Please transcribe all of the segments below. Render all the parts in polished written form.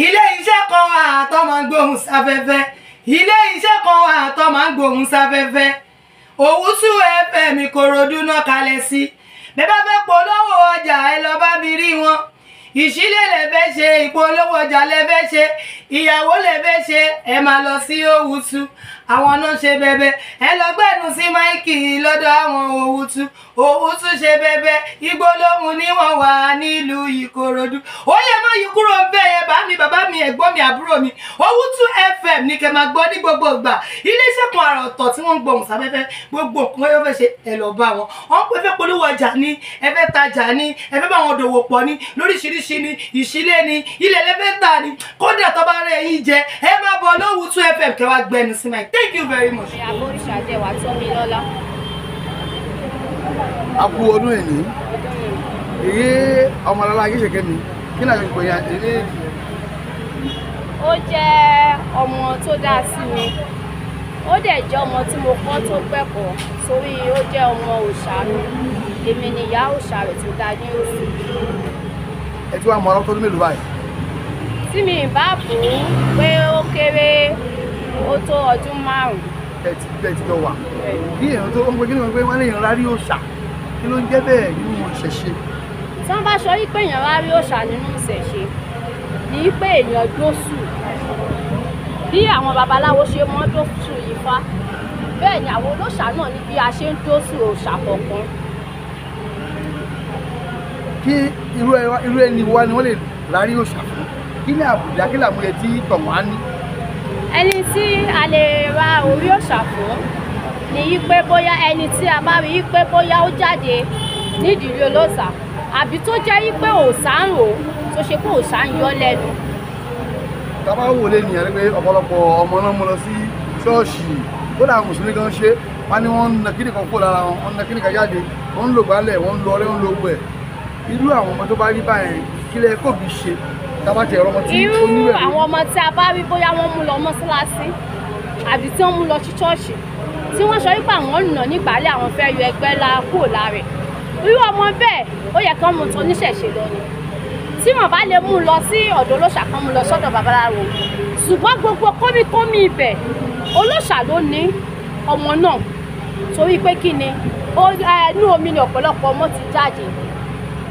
Ilé iṣẹ́ kan wà tó máa ń gbóhùn sáfẹ́fẹ́. Ilé iṣẹ́ kan wà tó máa ń gbóhùn sáfẹ́fẹ́. Owusu FM Ìkòròdú náà kalẹ̀ sí. Bẹ́ẹ̀ bá fẹ́ polówó ọjà, ẹ lọ bá mi rí wọn. Ìṣílẹ̀ lẹ fẹ́ ṣe, ìpolówó ọjà lẹ fẹ́ ṣe, ìyàwó lẹ fẹ́ ṣe, ẹ máa lọ sí Owusu. Àwọn náà ṣe bẹbẹ. Ẹ lọ gbẹnu sí máìkì lọ́dọ̀ àwọn Owusu. Owusu ṣe bẹbẹ. Igbó lóhun ni wọ́n wà nílùú Ìkòròdú. Ó yẹ má yí kúrò ń bẹ̀ yẹn, bá mi, bàbá mi, ẹ̀gbọ́n mi, àbúrò mi. Owusu FM ní kẹ́ máa gbọ́ ní gbogbo ìgbà. Iléeṣẹ́ kan àrà ọ̀tọ̀ tí wọ́n ń gbohùn sáfẹ́fẹ́, gbogbo nǹkan yóò fẹ́ ṣe, ẹ lọ bá wọn. Wọ́n pè fẹ́ polówó ọjà ní, ẹ fẹ́ tajà ní, ẹ fẹ́ bá wọn dòwò pọ̀ ní, lóríṣiríṣi ní, ìṣílẹ̀ ní, ilẹ̀ lẹ́fẹ́ tà ní. Kódà tó bá rẹ̀ yín jẹ, ẹ máa bọ̀ l'Owusu FM kẹ́ wá gbẹnu sí máìkì. Thank you very much. Aboríṣàdẹwà Tómilọ́lá. A kú ọdún ẹ̀ní. Èyí ọmọlára Akíṣèkẹ́mi, kí ni àjọṣepọ̀ yẹn èyí? Ó jẹ́ ọmọ tó dáa sí mi. Ó dẹ̀ jẹ́ ọmọ tí mo kọ́ tó gbẹ̀kọ́, torí ó jẹ́ ọmọ òòṣà mi. Èmi ni ìyá òòṣà rẹ̀ tó dáa ní òsì. Ẹ ti wá mọ ọlọ́tọ́dún mélòó báyìí? Tí mi bá bù ú pé ó kéré, ó tó ọdún 5. Ẹ ti jọ wà. Kí èèyàn tó ń pè kí ni wọ́n pé wọ́n lè yan rárí òòṣà, kí ló ń jẹ́ bẹ́ẹ̀ nínú ìṣẹ̀ṣe? Tí wọ́n bá sọ wípé èèyàn rárí òòṣà nínú ìṣẹ̀ṣe, ní pé èèyàn dóṣù. Bí àwọn babaláwo ṣe mọ́ dóṣù Ifá, bẹ́ẹ̀ ni àwọn olóòṣà náà ní bí a ṣe ń dóṣù òòṣà kọ̀ọ̀kan. Kí irú ẹni wa ni wọ́n lè rárí òòṣà fún? Kí ni àbùdá, kí làmúyẹ tí tọ̀wọ́n á ní? Ẹni tí a lè ra orí òòṣà fún ni yí pé bóyá ẹni tí a bá rí yí pé bóyá ó jáde nídìí olóòṣà, àbí tó jẹ́ yí pé òòṣà ń rò ó, tó ṣe pé òòṣà ń yọ lẹ́nu. Tá bá wò lé nìyẹn pé ọ̀pọ̀lọpọ̀ ọmọ náà mú lọ sí ṣọ́ọ̀ṣì, kódà àwọn mùsùlùmí kan ṣe, wọ́n ní wọ́n ń na kíni kan kó lára wọn, wọ́n ń na kíni kan jáde, wọ́n ń lò gbálẹ̀, wọ́n ń lọ ọrẹ́, wọ́n ń lo gbẹ̀. Irú àwọn ọmọ tó bá rí báyẹn, kí lẹ kó bí ṣe? Tá bá ti ẹ̀rọ ọmọ tí ó ní Irú rẹ̀. àwọn ọmọ tí a bá rí bóyá wọ́n mú lọ mọ́ṣáláṣí àbí tí wọ́n mú lọ sí ṣọ́ọ̀ṣì, tí wọ́n sọ wípé àwọn nà nígbàlẹ̀, àwọn fẹ́ yọ ẹgbẹ́ la kúrò lára ẹ̀. Irú ọmọ bẹ́ẹ̀ ó yẹ kán mú tó níṣẹ̀ṣe lọ ni. Tí wọ́n bá lè mú lọ sí ọ̀dọ̀ olóòṣà, kan mú lọ sọ́dọ̀ babaláwo. Ṣùgbọ́n gbogbo kómíkómí ibẹ̀, olóòṣà ló ní ọmọ náà, torí pé kí ni inú omi ni ọ̀pọ̀lọpọ̀ ọmọ ti jáde.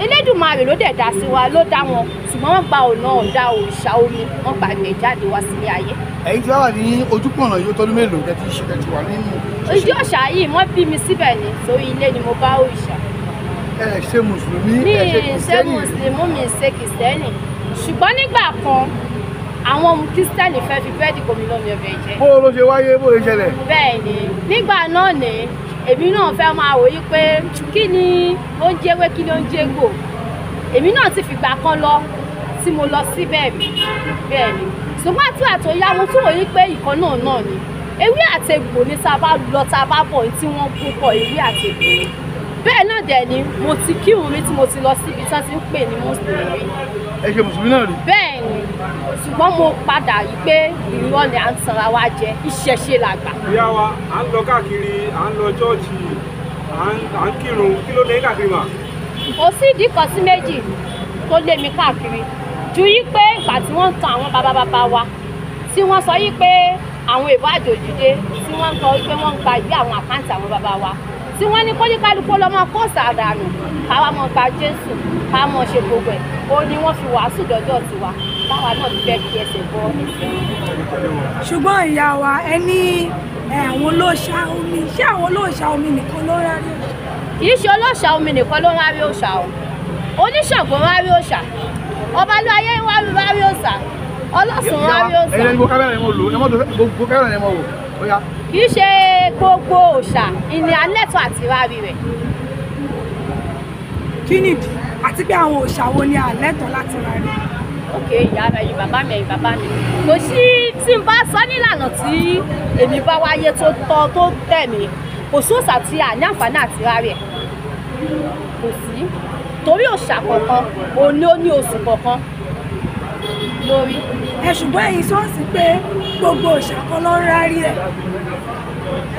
Elédùmarè ló dẹ̀ dá sí wa, ló dá wọn, ṣùgbọ́n wọ́n gba ọ̀nà ọ̀dà òrìṣà omi, wọ́n gba ìgbẹ́ jáde wá sílé ayé. Ẹ̀yin tí wàá wà ní ojúpọ̀nà yóò tọdún mélòó tẹ́ ti ṣe tẹ́ ti wà nínú? Ìdí òòṣà yìí wọ́n bí mi síbẹ̀ ni, torí ilé ni mo bá òrìṣà. Ẹ ṣe mùsùlùmí, Mi ẹ ṣe ṣe kìrìsìtẹ́nì? Mùsùlùmí, mi ṣe kìrìsìtẹ́nì, ṣùgbọ́n nígbà kan àwọn kìrìsìtẹ́nì fẹ́ fi búrẹ́dì gómi lómi ọbẹ̀ jẹ. Bó ló ṣe wáyé, bó ló ṣẹlẹ̀? Bẹ́ẹ̀ ni, nígbà náà ni èmi náà fẹ́ máa wò yí pé kí ni ó ń jẹ́wé, kí ni ó ń jẹ́gbò. Èmi náà ti fìgbà kan lọ tí mo lọ síbẹ̀ rí. Bẹ́ẹ̀ ni, ṣùgbọ́n àti àtòyá mo tún wò yí pé ìkan náà náà ni ewé àti egbò ni tá a bá lọ tá a bá bọ̀ tí wọ́n kó pọ̀ ewé àti egbò ni. Bẹ́ẹ̀ náà dẹ̀ ni mo ti kírun rí tí mo ti lọ síbi tí wọ́n ti ń pè ní mùsùlùmí rí. Ẹ ṣe mùsùlùmí náà rí? Bẹ́ẹ̀ ni, ṣùgbọ́n mo padà rí pé irọ́ ni à ń tanra wa jẹ, ìṣẹ̀ṣe làgbà. Ìyá wa, à ń lọ káàkiri, à ń lọ chọ́ọ̀chì, à ń kírun, kí ló lé káàkiri mà? Kò sí ìdí kan sí méjì tó lé mi káàkiri ju yí pé ìgbà tí wọ́n ń tan àwọn bàbá bàbá wa, tí wọ́n sọ yí pé àwọn èèbó àjòjì dé, tí wọ́n ń sọ pé wọ́n ń gba ìwé àwọn àkáǹtì àwọn bàbá wa, tí wọ́n ní kóníkálukú lọ́mọ kóòsì àdànù, káwa mọ̀ gba Jésù, ká mọ̀ ṣe gbogbo ẹ̀. Ó ní wọ́n fi wàásù dọ́jọ́ tiwa, táwa náà ti fẹ́ fi ẹsẹ̀ bọ́ ẹsẹ̀. Ṣùgbọ́n ìyá wa, ẹ ní àwọn olóòṣà omi, ṣé àwọn olóòṣà omi nìkan ló ń rárí òòṣà? Kì í ṣe olóòṣà omi nìkan ló ń rárí òòṣà o. Oníṣàngó ń rárí òòṣà, Ọbalúayé ń rárí òòṣà, Ọlọ́sùn ń rárí òòṣà. Ẹ̀yin lẹni gbogbo kámẹ́rà ni mo lò, ẹ mọ́ gbogbo kámẹ́rà ni mo wò, ó yá. Kì í ṣe gbogbo òòṣà ìní alẹ́tọ̀ àti rárí rẹ̀. Kí nìdí? Àti pé àwọn òòṣà wo ni àlẹ́tọ̀ láti rárí? Ok, ìyá mi, ẹ̀yin bàbá mi, ẹ̀yin bàbá mi. Kò sí tí n bá sọ nílànà tí èmi bá wáyé tó tọ́ tó tẹ̀ mí. Kò sí òòṣà tí a ní àǹfààní àti rárí ẹ̀. Kò sí. Torí òòṣà kọ̀ọ̀kan, òun ni ó ní oṣù kọ̀ọ̀kan lórí. Ẹ ṣùgbọ́n ẹ̀yin sọ́ọ̀sì pé gbogbo òòṣà kan ló ń rárí ẹ̀.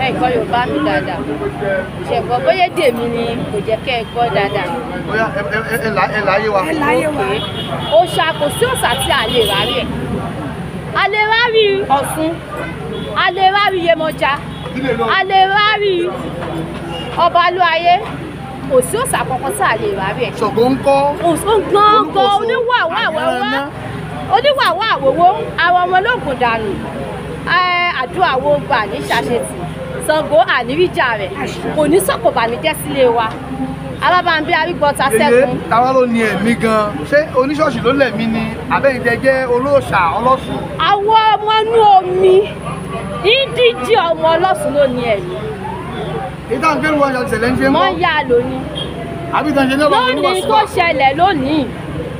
Ẹ gbọ́ Yorùbá mi dáadáa, ṣẹ̀gbọ́n bóyá èdè mi ni kò jẹ́ kẹ́ ẹ gbọ́ dáadáa. Bóyá ẹ láyé wa. Ẹ láyé wa. Òòṣà, kò sí òòṣà tí a lè rárí ẹ̀. A lè rárí Ọ̀ṣun, a lè rárí Yemọja, a lè rárí Ọbalúayé. Kò sí òòṣà kankan tí a lè rárí ẹ̀. Ṣàngó ńkọ́? Òṣùn gbọ̀ngàn oníwàwọ̀ àwòwò àwọn ọmọ ológun dànù. Àdúrà wo gbà ní ṣàṣetì Ṣàngó àníríjà rẹ̀ kò ní sọ̀kò bànújẹ́ sílé wa. Alábàámbí arígbọ́ta ṣẹ́gun. Yèyé, táwa ló ní ẹ̀mí gan-an? Ṣé oníṣọ́ọ̀ṣì ló lẹ̀mí ni àbẹ́yìntẹ́ jẹ́ olóòṣà ọlọ́sùn? Àwọn ọmọ inú omi ìdíje ọmọ ọlọ́sùn ló ní ẹ̀mí. Ìtàn gbẹ́rù wọn ṣẹlẹ̀ ń ṣe ń bọ̀. Wọ́n yá lónìí. Àbí ìtàn ṣe ní ọ̀rọ̀ lónìí tó ṣẹlẹ̀ lónìí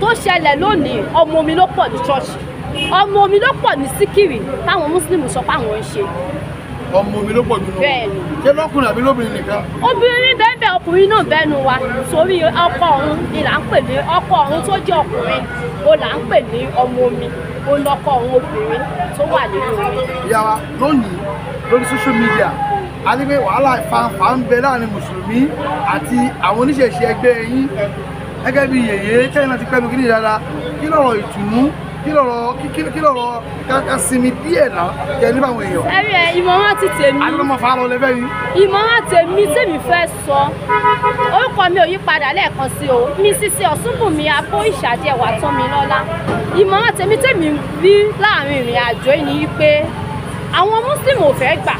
tó ṣẹlẹ̀ lónìí, ọmọ mi ló pọ̀ ní ṣọ́ọ̀ṣì, ọmọ mi ló pọ̀ ní síkìrì táwọn mùsùlùmí sọ pé àwọn ń ṣe. Ọmọ mi ló pọ̀ jù lọ. Bẹ́ẹ̀ni. Ṣé lọ́kùnrin àbí lóbìnrin nìkan? Obìnrin bẹ́ẹ̀, ọkùnrin náà bẹ́nu wa, torí ọkọ ọ̀run ni là ń pè ní ọkọ ọ̀run tó jẹ́ ọkùnrin, ó là ń pè ní ọmọ omi, ó lọkọ ọ̀run obìnrin tó wà nínú omi. Ìyá wa, lónìí lórí social media a ní pé wàhálà ìfanfà ń bẹ láàrin mùsùlùmí àti àwọn oníṣẹ̀ṣe ẹgbẹ́ yín. Gẹ́gẹ́ bí yèyé tẹ́yìn láti pẹ́nu kí ní dáadáa, kí lọ̀rọ̀ ìtùnú, kí lọ̀rọ̀ ká sinmi díẹ̀ náà jẹ nípa àwọn èèyàn. Ẹ̀rí ẹ̀, ìmọ̀ràn ti tèmi. Alọ́mọ fa lọ lẹ́fẹ̀ẹ́ yìí. Ìmọ̀ràn tèmi tèmi fẹ́ sọ, orúkọ mi ò yí padà lẹ́ẹ̀kan sí o, mi Sisi Ọ̀ṣúnbùnmi Abóìṣàjẹwà Tómilọ́lá. Ìmọ̀ràn tèmi tèmi rí láàrin ìrìn àjò yìí ni wípé àwọn Mùsùlùmí ò fẹ́ gbà,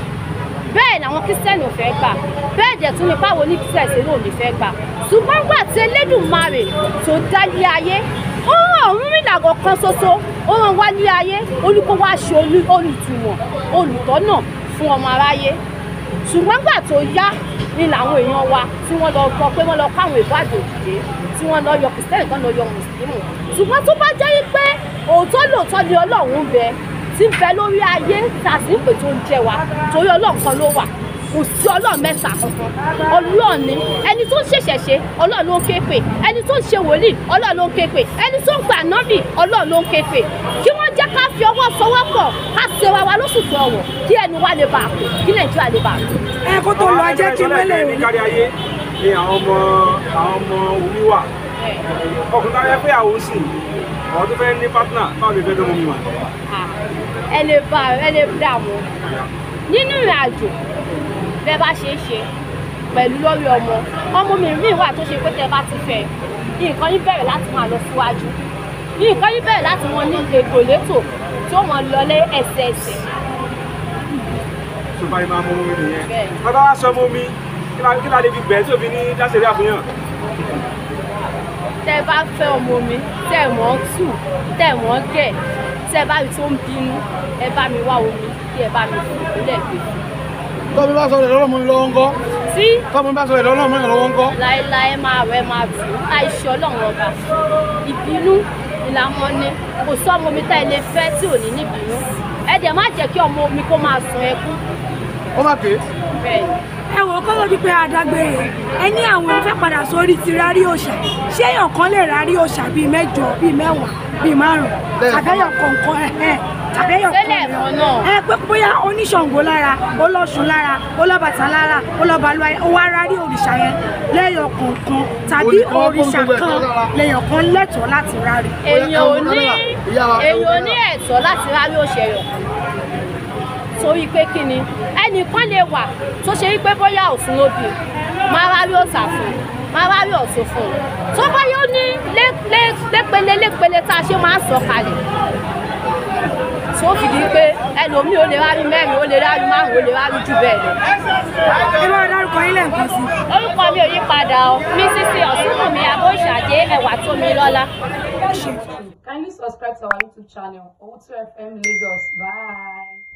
bẹ́ẹ̀ làwọn Kírísítẹ́nì ò fẹ́ gbà, bẹ́ẹ̀ dẹ̀ tún ní báwo ní Kírísítẹ́nì náà ò ní fẹ́ gbà. Ṣùgbọ́n gbà tí Elédùmarè tó dá lé ayé, ó rán Ọ̀rúnmìlà kan ṣoṣo, ó rán wá lé ayé, ó ní kó wá ṣe olùtùmọ̀ olùtọ́nà fún ọmọ aráyé. Ṣùgbọ́n gbà tó yá ni làwọn èèyàn wa tí wọ́n lọ gbọ́ pé wọ́n lọ káwọn ìbò àjòjì dé, tí wọ́n lọ yọ Kìrìsìtẹ́nì kan lọ yọ Mùsùlùmí. Ṣùgbọ́n tó bá jẹ́ pé òótọ́ lóòótọ́ ni Ọlọ́run ń bẹ tí ń bẹ lórí ayé tá a sì ń pè tó ń jẹ wa, torí Ọlọ́run kan ló wà, kò sí Ọlọ́run mẹ́ta kankan. Ọlọ́run ni ẹni tó ń ṣẹ̀ṣẹ̀ ṣe, Ọlọ́run ló ń ké pè, ẹni tó ń ṣe wòlíì, Ọlọ́run ló ń ké pè, ẹni tó ń gbà nábì, Ọlọ́run ló ń ké pè. Kí wọ́n jẹ́ ká fi ọwọ́ sọwọ́pọ̀, ká ṣe wa wa lóṣùṣù ọ̀wọ̀, kí ẹnu wa lè bà kú, kí Nàìjíríà lè bà kú. Ẹ kó tó lọ jẹ́ kí mẹ́lẹ̀ ní kárí ayé ni àwọn ọmọ omi wà. Ọkùnrin tó fẹ́ fẹ́yàwó sì, àwọn tó fẹ́ ní pátánà, báwo lè fẹ́ dánwó mi wà? Ẹ lè bá ẹ lè dààmú nínú ìrìn àjò bẹ́ẹ̀ bá ṣe é ṣe pẹ̀lú lórí ọmọ ọmọ mi míì wà tó ṣe pé tẹ́ bá ti fẹ́ nǹkan yín bẹ̀rẹ̀ láti máa lọ síwájú, nǹkan yín bẹ̀rẹ̀ láti wọn ní ètò létò tí ó wọn lọ lé ẹsẹẹsẹ. Ṣùgbọ́n ìmọ̀ àmọ́ omi nìyẹn. Bàbá wa sọ ọmọ mi kí la lè fi gbẹ̀ẹ́ tí òfin ní dáṣẹ̀rí àfihàn. Tẹ́ bá fẹ́ ọmọ mi, tẹ́ mọ̀ ọ́n tù, tẹ́ mọ̀ ọ́n gẹ̀, tẹ́ bá rí tó ń bínú, ẹ bá mi wá omi kí ẹ bá mi fún ìpínlẹ̀ gbé. Tọ́mi bá sọ̀rọ̀ ìlọ́rọ̀ mọ́ mi lọ́wọ́ ńkọ́? Tí? Tọ́mi bá sọ̀rọ̀ ìlọ́rọ̀ mọ́ mi lọ́wọ́ ńkọ́? Láéláé máa rẹ̀ máa tù ú, àìṣe Ọlọ́run ọba. Ìbínú ìlànà ni kò sọ ọmọ mi tá ẹ lè fẹ́ tí ò ní níbínú. Ẹ dẹ̀ má jẹ́ kí ọmọ mi kó máa sun ẹkún. Ó má pè é. Bẹ́ẹ̀ni. Ẹ wò ó kọ́ ló di pé adágbére ẹ ní àwọn èèyàn fẹ́ padà sórí ti rárí òòṣà. Ṣé èèyàn kan lè rárí òòṣà bíi mẹ́jọ, bíi mẹ́wàá, bíi márùn-ún, tàbẹ́yọ̀ kọ̀ọ̀kan, tàbẹ́yọ̀ kan náà? Ẹ pé bóyá oníṣàngó lára, olóṣun lára, olóbàtà lára, olóbalúwa, ó wá rárí òrìṣà yẹn lẹ́yọ̀ kọ̀ọ̀kan tàbí òrìṣà kan lẹ́yọ̀ kan lẹ́tọ̀ọ́ láti rárí. Èèyàn ò ní ẹ̀tọ́ láti rárí òòṣà ẹyọ kan, torí pé kí ni ẹnìkan lè wà tó ṣe wípé bóyá Ọ̀ṣun ló bí, máa rárí òòṣà fún, máa rárí Ọ̀ṣun fún un. Tó bá yóò ní lépele lépele tá a ṣe máa ń sọ kalẹ̀, tó fi di pé ẹlòmíì ó lè rárí mẹ́rin, ó lè rárí márùn-ún, ó lè rárí jù bẹ́ẹ̀ lọ. Ẹ bá dárúkọ yín lẹ́ẹ̀kan sí. Orúkọ mi ò yí padà o, mi Sisi Ọ̀ṣúnbùnmi Abóìṣàdé Ẹwà Tómilọ́lá. Kindly subscribe to our YouTube channel, Owutu FM Lagos. Bye.